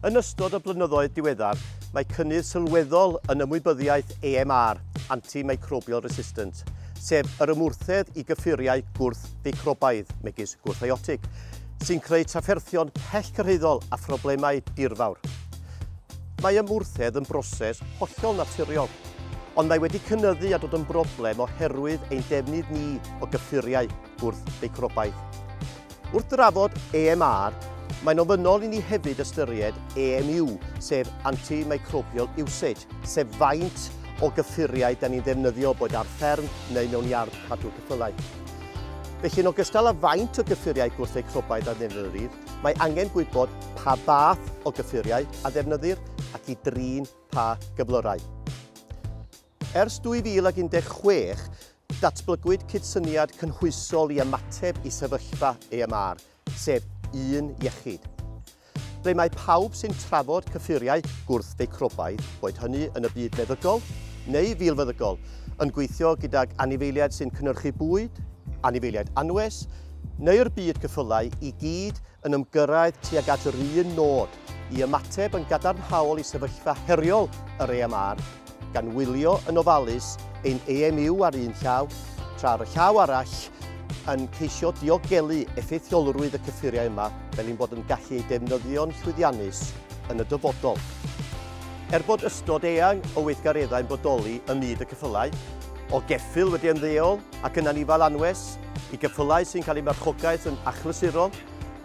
Yn ystod y blynyddoedd diweddar, mae cynnydd sylweddol yn ymwybyddiaeth AMR, Antimicrobial Resistant, sef yr ymwrthedd i gyffuriau gwrth-feicrobaidd, megis gwrthfiotig, sy'n creu trafferthion pellgyrhaeddol a phroblemau dirfawr. Mae ymwrthedd yn broses hollol naturiol, ond mae wedi cynyddu a dod yn broblem oherwydd ein defnydd ni o gyffuriau gwrth-feicrobaidd. Wrth drafod AMR, mae'n ofynnol i ni hefyd ystyried AMU, sef Antimicrobial Usage, sef faint o gyffuriau da ni'n ddefnyddio boed ar fferm neu mewn iard cadw ceffylau. Felly, yn ogystal â faint o gyffuriau gwrthfeicrobaidd a ddefnyddir, mae angen gwybod pa fath o gyffuriau a ddefnyddir ac i drin pa gyflyrau. Ers 2016, datblygwyd cydsyniad cynhwysol i ymateb i sefyllfa AMR, sef Un Iechyd, ble mae pawb sy'n trafod cyffuriau gwrthfeicrobaidd, boed hynny yn y byd meddygol neu filfeddygol, yn gweithio gydag anifeiliaid sy'n cynhyrchu bwyd, anifeiliaid anwes, neu'r byd cyffylau i gyd yn ymgyrraedd tuag at yr un nod, i ymateb yn gadarnhaol i sefyllfa heriol yr AMR gan wylio yn ofalus ein AMU ar un llaw, tra ar y llaw arall yn ceisio diogelu effeithiolrwydd y cyffuriau yma fel ein bod yn gallu eu defnyddio'n llwyddiannus yn y dyfodol. Er bod ystod eang o weithgareddau'n bodoli ym myd y ceffylau, o geffyl wedi ymddeol ac yn anifail anwes, i geffylau sy'n cael eu marchogaeth yn achlysurol,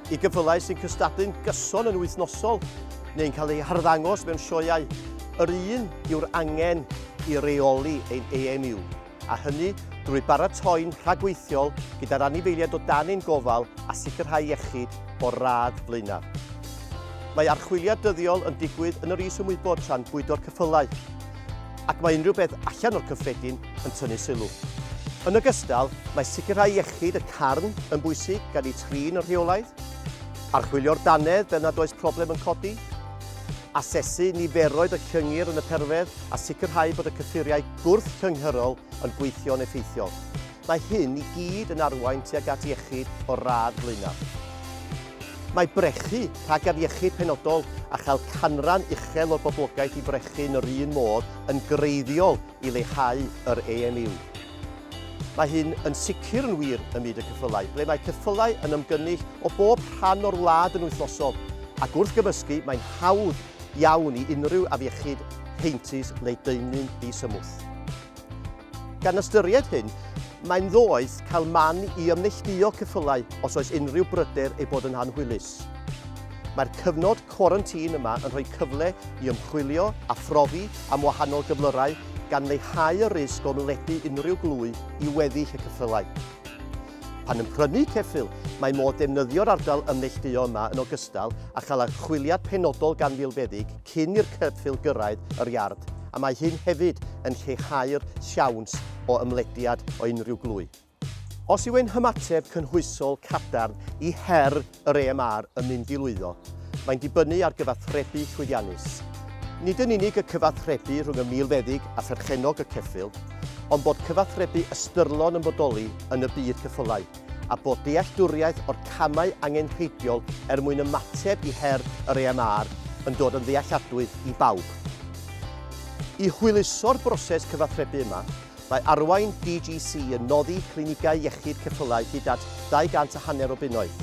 I geffylau sy'n cystadlu'n gyson yn wythnosol neu'n cael eu harddangos mewn sioeau, yr un yw'r angen i reoli ein AMU, a hynny drwy baratoi'n rhagweithiol gyda'r anifeiliaid o dan ein gofal a sicrhau iechyd o'r radd flaenaf. Mae archwiliad dyddiol yn digwydd yn yr is-ymwybod tra'n bwydo'r ceffylau, ac mae unrhyw beth allan o'r cyffredin yn tynnu sylw. Yn ogystal, mae sicrhau iechyd y carn yn bwysig gan eu trin yn rheolaidd, archwilio'r dannedd fel nad oes problem yn codi, asesu niferoedd y llyngyr yn y perfedd a sicrhau bod y cyffuriau gwrth-llynghyrol yn gweithio'n effeithiol. Mae hyn i gyd yn arwain tuag at iechyd o'r radd flaenaf. Mae brechu rhag afiechyd penodol a chael canran uchel o'r boblogaeth i frechu yn yr un modd yn greiddiol i leihau yr AMU. Mae hyn yn sicr yn wir ym myd y ceffylau, ble mae ceffylau yn ymgynnull o bob rhan o'r wlad yn wythnosol, ac wrth gymysgu mae'n hawdd iawn i unrhyw afiechyd heintus ledaenu'n ddisymwth. Gan ystyried hyn, mae'n ddoeth cael man i ymneilltuo ceffylau os oes unrhyw bryder eu bod yn anhwylus. Mae'r cyfnod cwarantîn yma yn rhoi cyfle i ymchwilio a phrofi am wahanol gyflyrau gan leihau y risg o ymledu unrhyw glwy i weddill y ceffylau. Pan yn prynu ceffyl, mae modd defnyddio'r ardal ymneilltuo yma yn ogystal â chael archwiliad penodol gan filfeddyg cyn i'r ceffyl gyrraedd yr iard, a mae hyn hefyd yn lleihau'r siawns o ymlediad o unrhyw glwy. Os yw ein hymateb cynhwysol cadarn i her yr AMR yn mynd i lwyddo, mae'n dibynnu ar gyfathrebu llwyddiannus. Nid yn unig y cyfathrebu rhwng y milfeddyg a pherchennog y ceffyl, ond bod cyfathrebu ystyrlon yn bodoli yn y byd ceffylau, a bod dealltwriaeth o'r camau angenrheidiol er mwyn ymateb i her yr AMR yn dod yn ddealladwy i bawb. I hwyluso'r broses cyfathrebu yma, Mae Arwain DGC yn noddi clinigau iechyd ceffylau hyd at 200 a hanner o bunnoedd.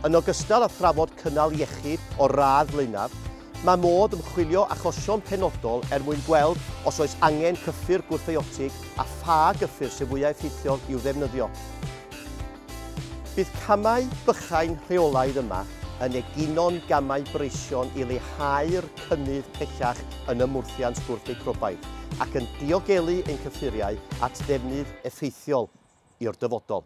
Yn ogystal â thrafod cynnal iechyd o'r radd flaenaf, mae modd ymchwilio achosion penodol er mwyn gweld os oes angen cyffur gwrthfiotig a pha gyffur sydd fwyaf effeithiol i'w ddefnyddio. Bydd camau bychain rheolaidd yma yn egino'n gamau breision i leihau'r cynnydd pellach yn ymwrthiant gwrthfeicrobaidd ac yn diogelu ein cyffuriau at ddefnydd effeithiol i'r dyfodol.